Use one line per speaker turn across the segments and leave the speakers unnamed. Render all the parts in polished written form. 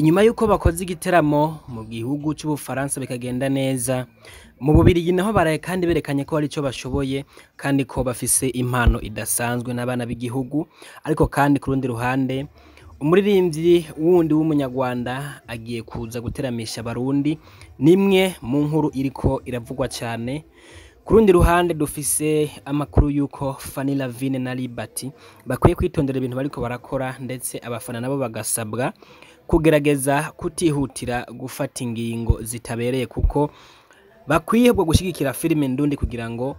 Inyuma y'uko bakoze igiteramo mu gihugu c'Ubufaransa bikagenda neza, mu Bubirigi naho baraye kandi berekanye ko hari ico bashoboye kandi ko bafise impano idasanzwe n'abana b'igihugu. Ariko kandi ku rundi ruhande, umuririmbyi wundi w'umunyarwanda agiye kuza guteramisha abarundi, nimwe mu nkuru iriko iravugwa cane. Ku rundi ruhande dufise amakuru y'uko Fanny Lavine na Liberty bakwiye kwitondera ibintu bariko barakora, ndetse abafana nabo bagasabwa kugerageza kutihutira gufata ingingo zitabereye, kuko bakwiye bwo gushigikira filime ndundi kugira ngo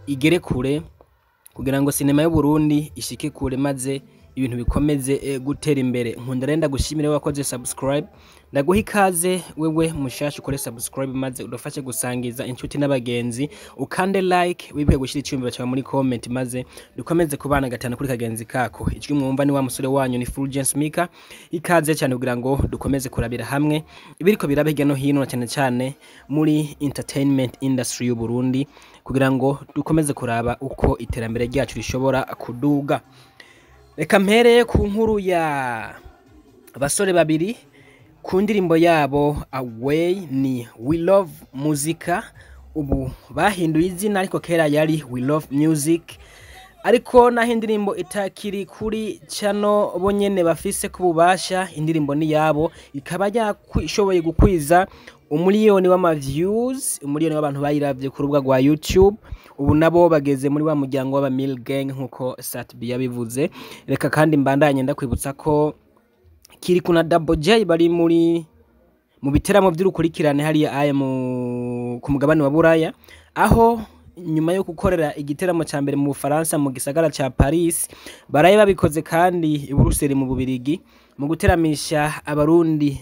igere kure, kugira ngo sinema y'Uburundi ishike kure, maze ibintu bikomeze gutera imbere. Nkunda rero ndagushimire wakoze subscribe, ndaguha ikaze wewe mushasha ukore subscribe maze udufashe gusangiza inshuti n'abagenzi, ukande like, wibuke gushira icyumviro cyawe muri comment, maze dukomeze kubana gatanu kuri kagenzi kako. Ijwi mwumva ni wa musore wanyu, ni Fulgence Mika. Ikaze cyane kugira ngo dukomeze kurabira hamwe ibiriko biraba hirya no hino, na cyane cyane muri entertainment industry y'u Burundi, kugira ngo dukomeze kuraba uko iterambere ryacu rishobora kuduga. Reka mpere ku nkuru ya abasore babiri ku ndirimbo yabo Away. Ni We Love Muzika, ubu bahinduye izina, ariko kera yari We Love Music. Ariko naho indirimbo itakiri kuri channel bo nyene bafise ku bubasha, indirimbo ni yabo, ikaba yashoboye gukwiza 1 miliyoni w'ama views, 1 miliyoni w'abantu bayiravye ku rubuga rwa YouTube. Ubu nabo bageze muri wa muryango w'aba Mil Gang nkuko Satb yabivuze. Reka kandi mbandanye ndakwibutsa ko Kiriku na Double J bari mu biteramo vy'urukurikirane hariya aya mu ku mugabane wa Buraya, aho nyuma yo gukorera igiteramo ca mbere mu Bufaransa mu gisagara ca Paris, baraye babikoze kandi i Buruseli mu Bubirigi, mu guteramisha abarundi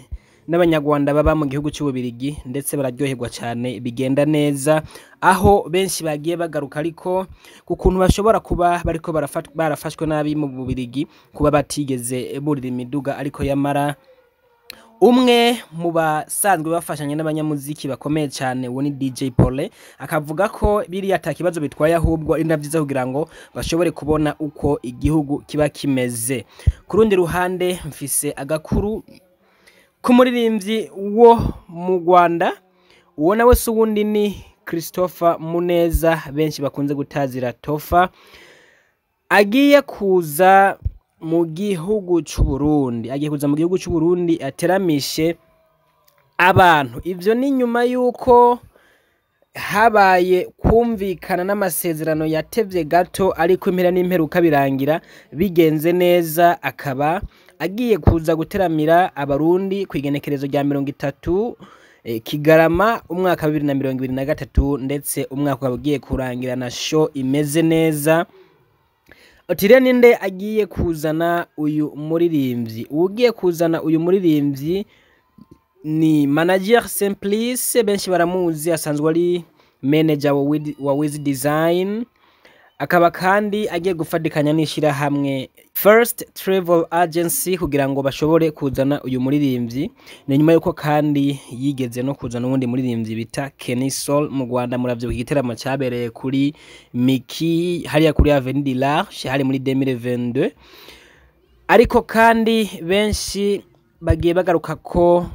n'abanyarwanda baba mu gihugu cy'Ububirigi, ndetse bararyoherwa cyane, bigenda neza, aho benshi bagiye bagaruka ariko ku kuntu bashobora kuba bariko barafashwe nabi mu Bubirigi, kuba batigeze burira imiduga. Ariko yamara umwe mu basanzwe bafashanya n'abanyamuziki bakomeye cyane, uwo ni DJ Pole, akavuga ko biriya ata kibazo bitwaye, ahubwo ari na vyiza kugira ngo bashobore kubona uko igihugu kiba kimeze. Ku rundi ruhande mfise agakuru k'umuririmbyi wo mu Rwanda. Uwo nawe si uwundi, ni Christopher Muneza, benshi bakunze gutazira Tofa, agiye kuza mu gihugu c'Uburundi, agiye kuza mu gihugu c'Uburundi ateramishe abantu. Ivyo ni nyuma yuko habaye kumvikana n'amasezerano yatevye gato, ariko impera n'imperuka birangira bigenze neza, akaba agiye kuza guteramira abarundi ku igenekerezo rya 30 Kigarama umwaka wa 2023, ndetse umwaka ukaba ugiye kurangira na show imeze neza. Otire, ninde agiye kuzana uyu muririmbyi? Ugiye kuzana uyu muririmbyi ni manager Simplice, benshi baramuzi, asanzwe ari manager wa Wiz Design, akaba kandi agiye gufatikanya n'ishirahamwe First Travel Agency kugira ngo bashobore kuzana uyu muririmbyi. Ni nyuma yuko kandi yigeze no kuzana uwundi muririmbyi bita Kenny Sol mu Rwanda. Muravyibuka igiteramo cyabereye kuri Miki hariya kuri Avenue de l'Arche, hari muri 2022. Ariko kandi benshi bagiye bagaruka ko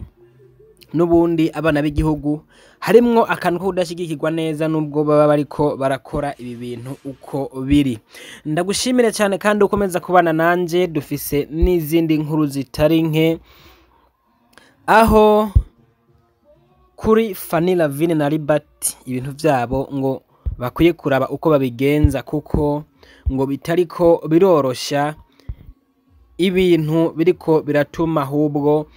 n'ubundi abana b'igihugu harimwo akantu ko kudashigikirwa neza, nubwo baba bariko barakora ibi bintu uko biri. Ndagushimire cyane kandi ukomeza kubana nanje. Dufise n'izindi nkuru zitari nke, aho kuri Fanny Lavine na Libert ibintu vyabo ngo bakwiye kuraba uko babigenza, kuko ngo bitariko birorosha ibintu, biriko biratuma ahubwo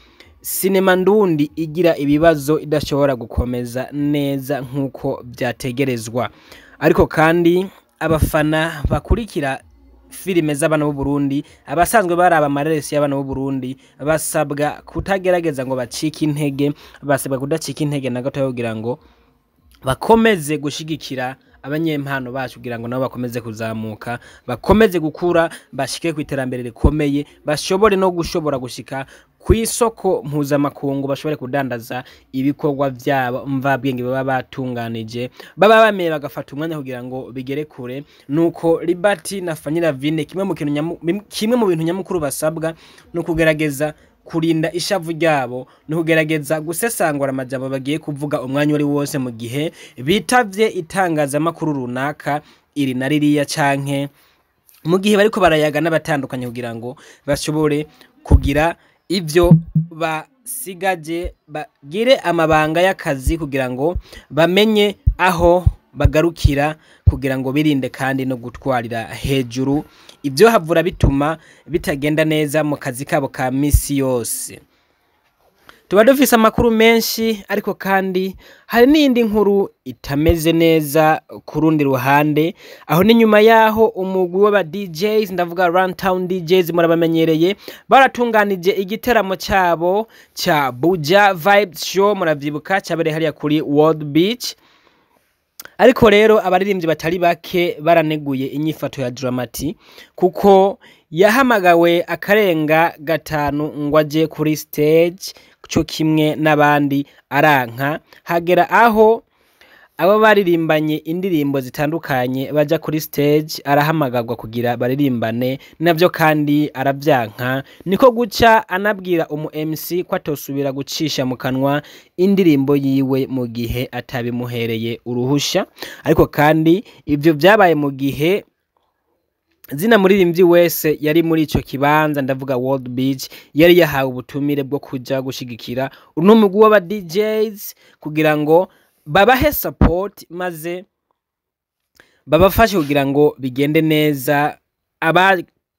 sinema ndundi igira ibibazo, idashobora gukomeza neza nk'uko byategerezwa. Ariko kandi abafana bakurikira filime z'abana b'u Burundi, abasanzwe baraba amareresi y'abana b'u Burundi, basabwa kutagerageza ngo bacike intege, basabwa kudacika intege na gato, kugira ngo bakomeze gushigikira abanyempano bacu, kugira ngo nabo bakomeze kuzamuka, bakomeze gukura, bashike ku iterambere rikomeye, bashobore no gushobora gushika ku isoko mpuzamakungu, bashobore kudandaza ibikorwa vyabo mvabwenge baba batunganije, baba bameye bagafata umwanya kugira ngo bigere kure. Nuko Liberty na Fanny Lavine, kimwe mu kintu kimwe mu bintu nyamukuru basabwa no kugerageza kurinda ishavu ryabo no kugerageza gusesangura amajambo bagiye kuvuga umwanya wari wose mu gihe bitavye itangazamakuru runaka iri na ririya canke mu gihe bariko barayaga n'abatandukanye kugira ngo bashobore kugira ivyo basigaje, bagire amabanga y'akazi kugira ngo bamenye aho bagarukira, kugira ngo birinde kandi no gutwarira hejuru ibyo havura bituma bitagenda neza mu kazi kabo ka misi yose. Tuba dufise amakuru menshi, ariko kandi hari n'iyindi nkuru itameze neza ku rundi ruhande. Aho ni nyuma yaho umugwi w'aba DJs, ndavuga Runtown DJs, murabamenyereye, baratunganije igiteramo cabo ca Buja Vibes Show, muravyibuka, cabereye hariya kuri World Beach. Ariko rero abaririmbyi batari bake baraneguye inyifato ya Dramati, kuko yahamagawe akarenga 5 ngo aje kuri stage co kimwe n'abandi aranka, hagera aho abo baririmbanye indirimbo zitandukanye baja kuri stage arahamagarwa kugira baririmbane navyo kandi aravyanka. Niko guca anabwira umu MC ko atosubira gucisha mu kanwa indirimbo yiwe mu gihe atabimuhereye uruhusha. Ariko kandi ivyo vyabaye mu gihe zina muririmbyi wese yari muri ico kibanza, ndavuga World Beach, yari yahawe ubutumire bwo kuja gushigikira uno mugwi w'aba DJs kugira ngo babahe support maze babafashe kugira ngo bigende neza,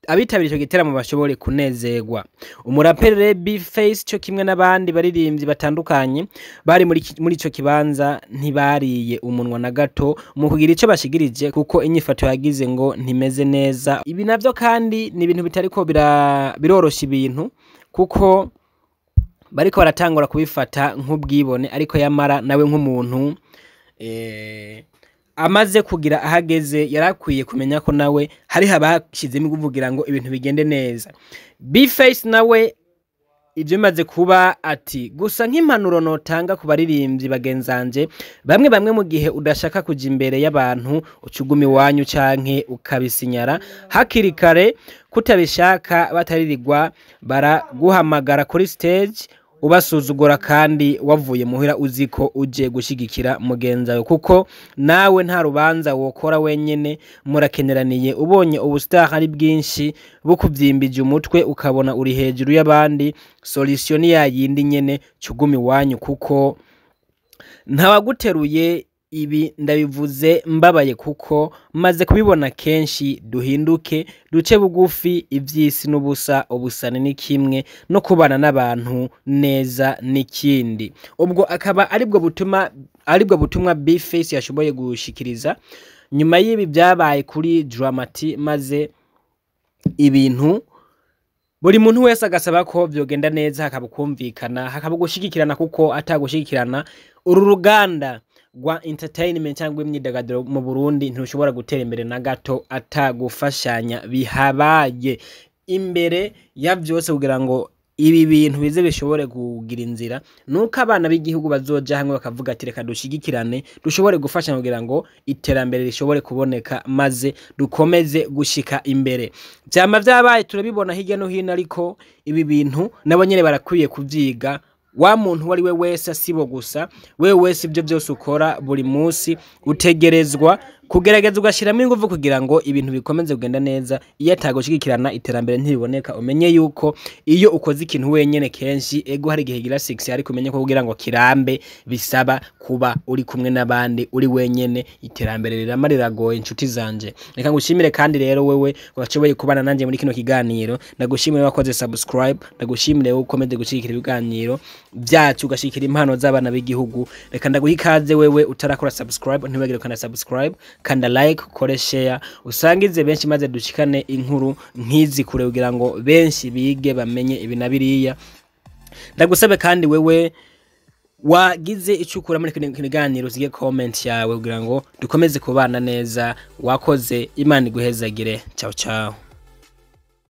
abitabiriye ico giteramo bashobore kunezerwa. Umuraperi B-Face cyo kimwe n'abandi baririmbyi batandukanye bari muri ico kibanza ntibariye umunwa na gato mu kugira ico bashigirije, kuko inyifato yagize ngo ntimeze neza. Ibi navyo kandi ni ibintu bitariko birorosha ibintu, kuko bariko baratangura kubifata nk'ubwibone, ariko yamara nawe nk'umuntu amaze kugira ahageze yarakwiye kumenya ko nawe hari habashizemo inguvu kugira ngo ibintu bigende neza. B-Face nawe ibyo bimaze kuba ati gusa nk'impanuro notanga ku baririmbyi bagenzanje bamwe bamwe, mu gihe udashaka kuja imbere y'abantu ucuguma iwanyu canke ukabisinyara hakiri kare, kutabishaka bataririrwa baraguhamagara kuri stage ubasuzugura kandi wavuye muhira uziko uje gushigikira mugenzawe, kuko nawe nta rubanza wokora wenyene, murakeneraniye. Ubonye ubustar ari bwinshi bukuvyimbije umutwe ukabona uri hejuru y'abandi, solution ni yayindi nyene, cuguma iwanyu kuko ntawaguteruye. Ibi ndabivuze mbabaye kuko maze kubibona kenshi. Duhinduke duce bugufi, ivy'isi n'ubusa, ubusani ni kimwe no kubana n'abantu neza n'ikindi. Ubwo akaba aribwo butumwa B-Face yashoboye gushikiriza nyuma y'ibi byabaye kuri Dramati, maze ibintu buri muntu wese agasaba ko vyogenda neza, hakaba kumvikana, hakaba gushigikirana, kuko atagushigikirana uru ruganda rwa entertainment cyangwa imyidagaduro mu Burundi ntushobora gutera imbere na gato atagufashanya bihabaye imbere ya vyose. Kugira ngo ibi bintu bize bishobore kugira inzira, nuko abana b'igihugu bazoja hamwe bakavuga ati reka dushigikirane, dushobore gufashanya kugira ngo iterambere rishobore kuboneka maze dukomeze gushika imbere. Vyama vyabaye turabibona hirya no hino, ariko ibi bintu nabo nyene barakwiye kuvyiga. Wa muntu uwo ari we wese, sibo gusa, wewe wese ibyo byose ukora buri munsi utegerezwa kugerageza ugashyiramo ingufu kugira ngo ibintu bikomeze kugenda neza. Iyo atagushigikirana iterambere ntiriboneka. Umenye yuko iyo ukoze ikintu wenyene kenshi ego hari igihe gira 6, ariko umenye ko kugira ngo kirambe bisaba kuba uri kumwe n'abandi. Uri wenyene iterambere rirama riragoye. Inshuti zanje, reka ngushimire kandi rero wewe washoboye kubana nanje muri kino kiganiro. Ndagushimire wakoze subscribe, ndagushimire wowe ukomeze gushigikira ibiganiro byacu, ugashigikira impano z'abana b'igihugu. Reka ndaguha ikaze wewe utarakora subscribe, ntiwibagire gukanda subscribe, kanda like, ukore share, usangize benshi maze dushikane inkuru nk'izi kure kugira ngo benshi bige bamenye ibi na biriya. Ndagusabe kandi wewe wagize icyo ukura muri kino kiganiro, usige comment yawe kugira ngo dukomeze kubana neza. Wakoze, Imana iguhezagire. Ciao ciao.